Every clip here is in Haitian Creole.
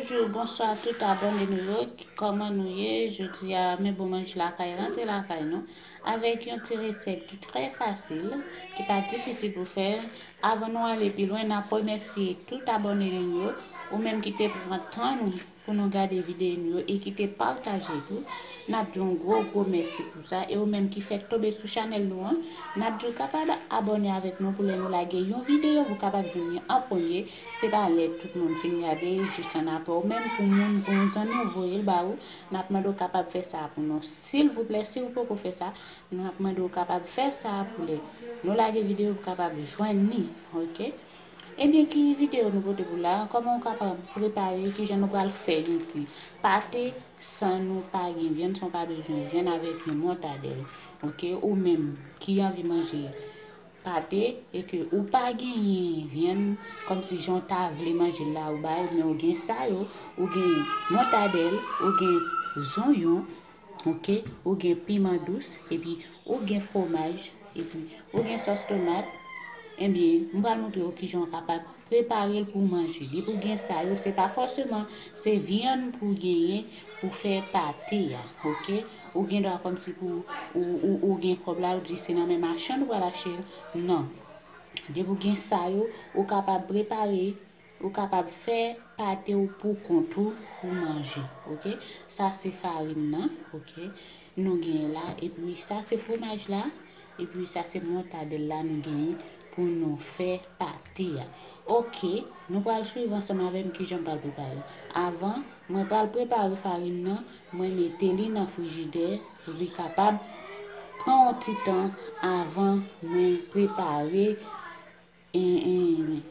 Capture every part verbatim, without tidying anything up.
Bonjou, bonswa tout abòne nou yo. Kòman nou ye? Jodi a, men bon manje lakay rantre lakay nou avèk yon ti resèt ki trè fasil, ki pa difisil pou fè. Avan nou ale pi lwen, n ap remèsye tout abòne nou yo, ou menm ki te pran tan nou pou nou gade videyo nou yo e ki te pataje tou. N ap di yon gwo, gwo mèsi pou sa. E ou menm ki fèk tonbe sou chanèl nou an, n ap di w kapab abòne avèk nou pou lè nou lage yon videyo, ou kapab jwenn li an premye. Se pa lè tout moun fin gade, jis ann apre ou menm, pou moun, pou yon zanmi w voye l ba ou, n ap mande w kapab fè sa pou nou. Silvouplè, si w poko fè sa, n ap mande w kapab fè sa pou lè nou lage videyo, ou kapab jwenn li, oke? Ebyen, ki videyo nou pote pou la? Kòman w kapab prepare, kijan nou pral fè yon ti pate san nou pa gen vyann, san w pa bezwen vyann, avèk yon mòtadèl, oke? Ou menm ki anvi manje pate e ke ou pa genyen vyann, kòmsi jan w ta vle manje l la, ou bay, men ou gen sa yo, ou gen mòtadèl, ou gen zonyon, oke, ou gen piman dous, epi ou gen fwomaj, epi ou gen sòs tomat, ebyen, m pral montre w kijan w kapab prepare l pou w manje. Depi w gen sa yo, se pa fòseman se vyann pou w genyen pou fè pate a, oke? Ou gen dwa kòmsi pou ou, ou, ou gen kòb la, ou di se nan men machann ou pral achte l. Non. Depi w gen sa yo, ou kapab prepare, ou kapab fè pate w pou kont ou pou manje, oke? Sa se farin nan, oke? Nou genyen la, epi sa se fwomaj la, epi sa se mòtadèl la nou genyen pou nou fè pate a. Oke, nou pral swiv ansanm avè m kijan m pral prepare. Avan, mwen pral prepare farin nan, mwen mete li nan frijidè pou li kapab pran yon ti tan avan mwen prepare, en, en,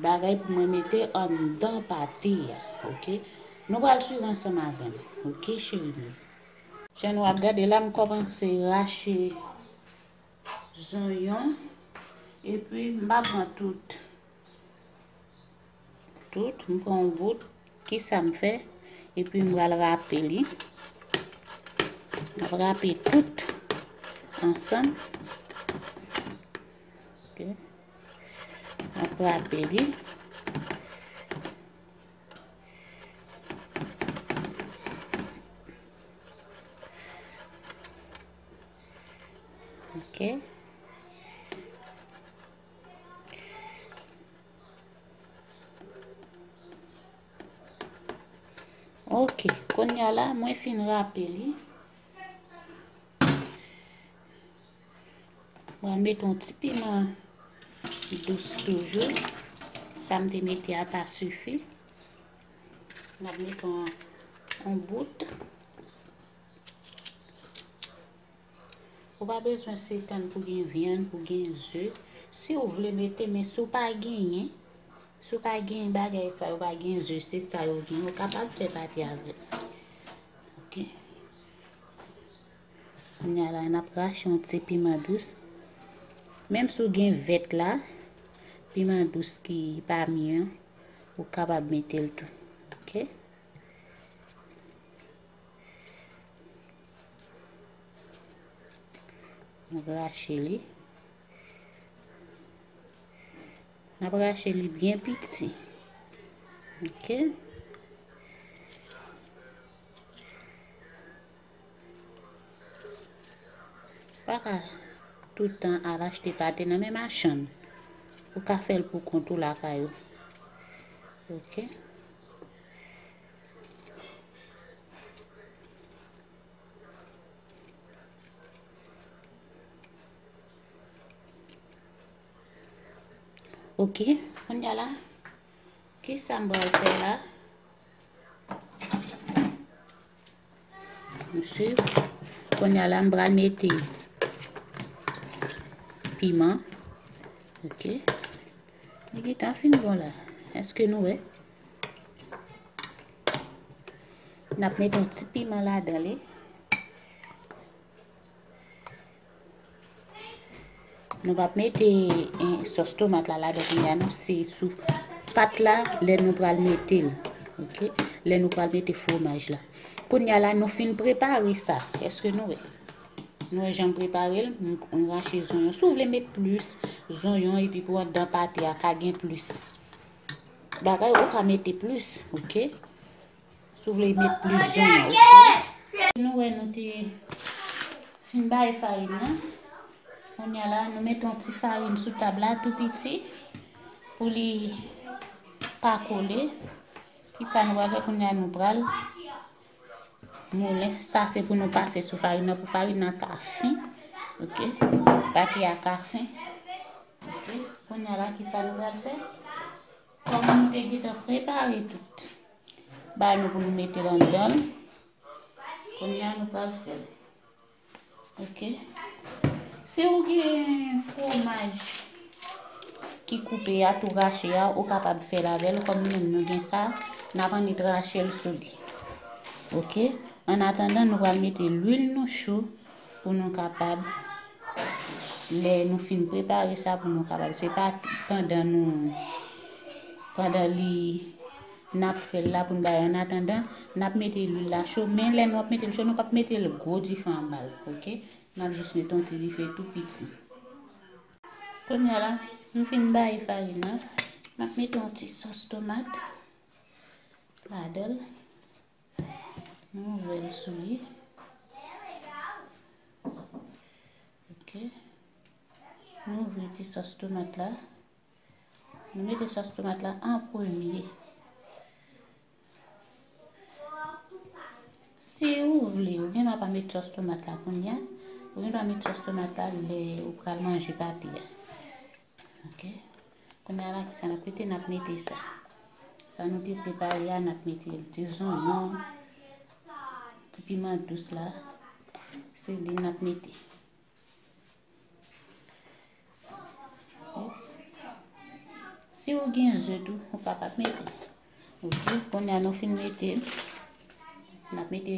bagay pou mwen mete anndan pate a, oke? Nou pral swiv ansanm avè m, oke, cheri m yo? Jan nou ap gade la, m kòmanse rache zonyon, epi m pa pran tout. Tout, m pran yon bout. Kisa m fè? Epi m pral rape li. M ap rape tout ansanm. Ok. M ap rape li. Ok. Ok, kounye a la, mwen fin rape li. Mwen mete yon ti piman dous toujou. Sa m te mete a pa sifi. M ap mete yon, yon bout. Ou pa bezwen se tann pou gen vyann, pou gen ze. Si w vle mete, men si w pa genyen, si w pa gen bagay sa yo, pa gen ze, se sa yo gen, ou kapab fè pate avè l. Ok. Kounye a la, n ap rache yon ti piman dous. Menm si w gen vèt la, piman dous ki pa mi an, ou kapab mete l tou. Ok. N ap rache li. N ap rache li byen piti. Ok. Pa ka tout tan al achte pate nan men machann. Ou ka fè l pou kont ou lakay ou. Ok. Ok, kounye a la, kisa m pral fè la? M swiv. Kounye a la, m pral mete piman. Ok. Li gentan fin bon la. Èske nou wè? N ap mete yon ti piman ladan li. Nou p ap mete, eh, sòs tomat la ladan kounye a, non, se sou pat la, lè nou pral mete l. Ok? Lè nou pral mete fwomaj la. Kounye a la, nou fin prepare sa. Èske nou wè? Nou wè jan m prepare l, m, m rache zonyon. Si w vle met plis zonyon epi pou anndan pate a ka gen plis bagay, ou ka mete plis, ok? Ou vle met plis zonyon, oke? Nou wè nou te fin bay farin nan. Kounye a la, nou mete yon ti farin sou tab la, tou piti, pou li pa kole. Kisa nou pral fè kounye a? Nou pral moulen. Sa se pou nou pase sou farin nan, pou farin nan ka fen. Oke? Pate a ka fen. Oke? Kounye a la, kisa nou pral fè? Kòm nou te gentan prepare tout bagay nou pou nou mete l anndan l, kounye a nou pral fè l. Oke? Si ou gen fwomaj ki koupe a, tou rache a, ou kapab fè l avè l. Kòm nou menm nou gen sa, n ap annik rache l sou li. Oke? Annatandan, nou pral mete lwil nou cho pou nou kapab, lè nou fin prepare sa, pou nou kapab. Se pa pandan nou, pandan li, n ap fè l la pou n bay. Annatandan, n ap mete lwil la cho, men lè nou ap mete l cho, nou p ap mete l gwo dife anba l, oke? N ap jis mete yon ti dife tou piti. Kounye a la, m fin bay farin nan, m ap mete yon ti sòs tomat ladan l. Nou ouvè l sou li. Oke. Nou ouvri ti sòs tomat la. Nou mete sòs tomat la an premye. Si ou vle, ou gen dwa pa met sòs tomat la kounye a. Ou gen dwa met sòs tomat la lè ou pral manje pate a. Oke. Kounye a la, kisa n ap mete? N ap mete sa. Sa nou te prepare a, n ap mete l. Ti zonyon, ti piman dous la, se li n ap mete. Si ou gen ze tou, ou kapab mete. Oke, kounye a nou fin mete l. N ap mete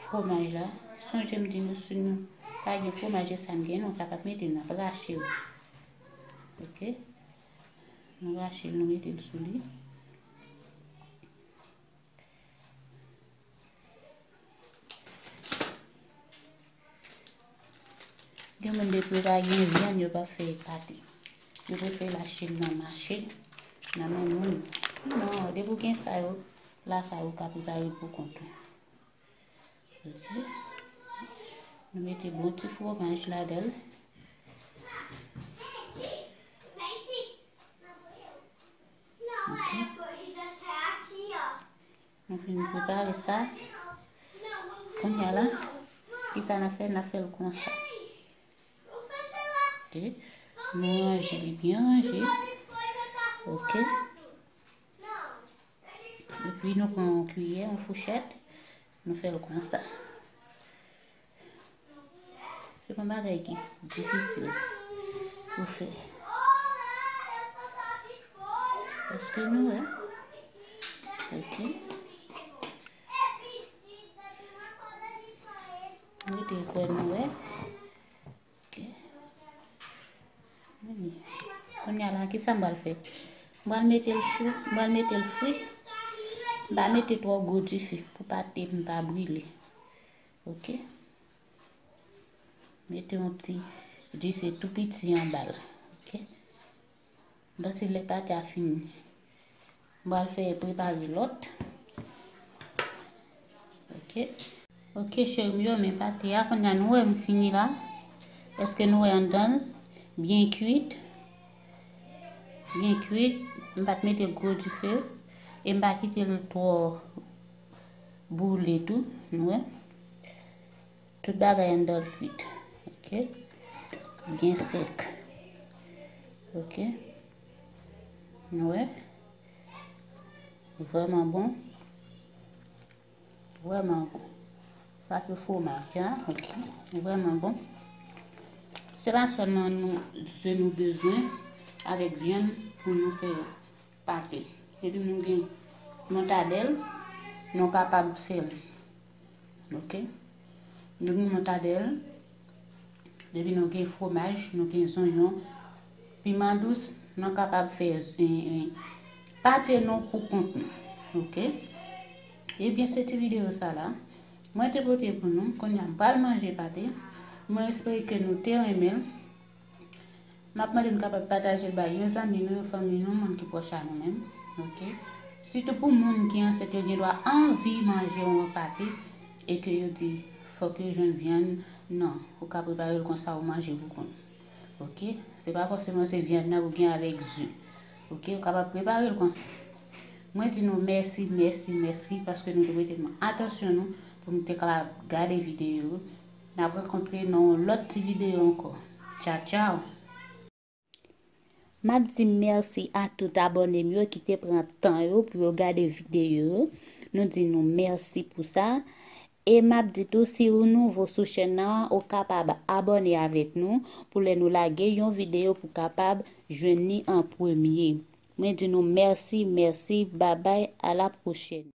fwomaj la. Sonje m di nou, si nou pa gen fwomaj, e sa n gen, nou kapab mete, n ap rache l. Oke? Nou rache l, nou mete l sou li. Gen moun depi yo pa gen vyann, yo pa fè pate. Yo prefere l achte l nan mache, nan men moun. Non, depi w gen sa yo, lakay ou ka prepare l pou kont ou. Oke. Nou mete bon ti fwomaj ladan l. Oke. Nou fin prepare sa. Kounye a la, kisa n ap fè? N ap fè l konsa. Oke. Nou ranje li byen ranje. Oke. Epi nou pran yon kiyè, yon fouchèt, nou fè l konsa. Se pa yon bagay ki difisil pou fè. Èske nou wè? Oke. Mete kwè nou wè. Oke. Kounye a la, kisa m pral fè? M pral mete l cho, m pral mete l fri. M pa mete twò gwo dife pou pate m pa brile. Oke. Mete yon ti dife tou piti anba l. Oke. M panse lè pate a fini. M pral fè prepare lòt. Oke. Oke, cheri m yo, men pate a, kounye a nou wè m fini la. Èske nou wè anndan l? Byen kwit. Byen kwit. M pa t mete gwo dife. E m pa kite l twò boule tou. Nou wè. Tout bagay anndan l kwit. Oke. Byen sèk. Oke. Nou wè. Vrèman bon. Vrèman bon. Sa se fwomaj la. Oke. Vrèman bon. Se pa sèlman nou, ze nou bezwen avèk vyann pou nou fè pate. Epi nou gen montadèl, nou kapab fè l. Oke? Nou gen montadèl, epi nou gen fwomaj, nou gen zonyon, piman dous, nou kapab fè, eh, eh, pate nou pou kont nou. Oke? Ebyen, se ti videyo sa la mwen te pote pou nou. Kounye a, m pral manje pate. Mwen espere ke nou te renmen l. M ap mande nou kapab pataje l bay yon zanmi nou, yon fanmi nou, moun ki pwòch a nou menm. Oke? Sitou pou moun ki ansent, yo gen dwa anvi manje yon pate e ke yo di fòk yo jwenn vyann. Non, ou ka prepare l konsa, ou manje pou kont. Oke? Se pa fòseman se vyann nan pou gen avèk ze. Oke? Ou kapab prepare l konsa. Mwen di nou mèsi, mèsi, mèsi paske nou te prete nou atansyon nou pou nou te kapab gade videyo. N ap rankontre nan yon lòt ti videyo ankò. Tchaw, tchaw! M ap di mèsi a tout abòne m yo ki te pran tan yo pou yo gade videyo yo. Nou di nou mèsi pou sa. E m ap di tou, si ou nouvo sou chèn nan, ou kapab abòne avèk nou pou lè nou lage yon videyo pou kapab jwenn li an premye. Mwen di nou mèsi, mèsi, babay, a la pwochèn.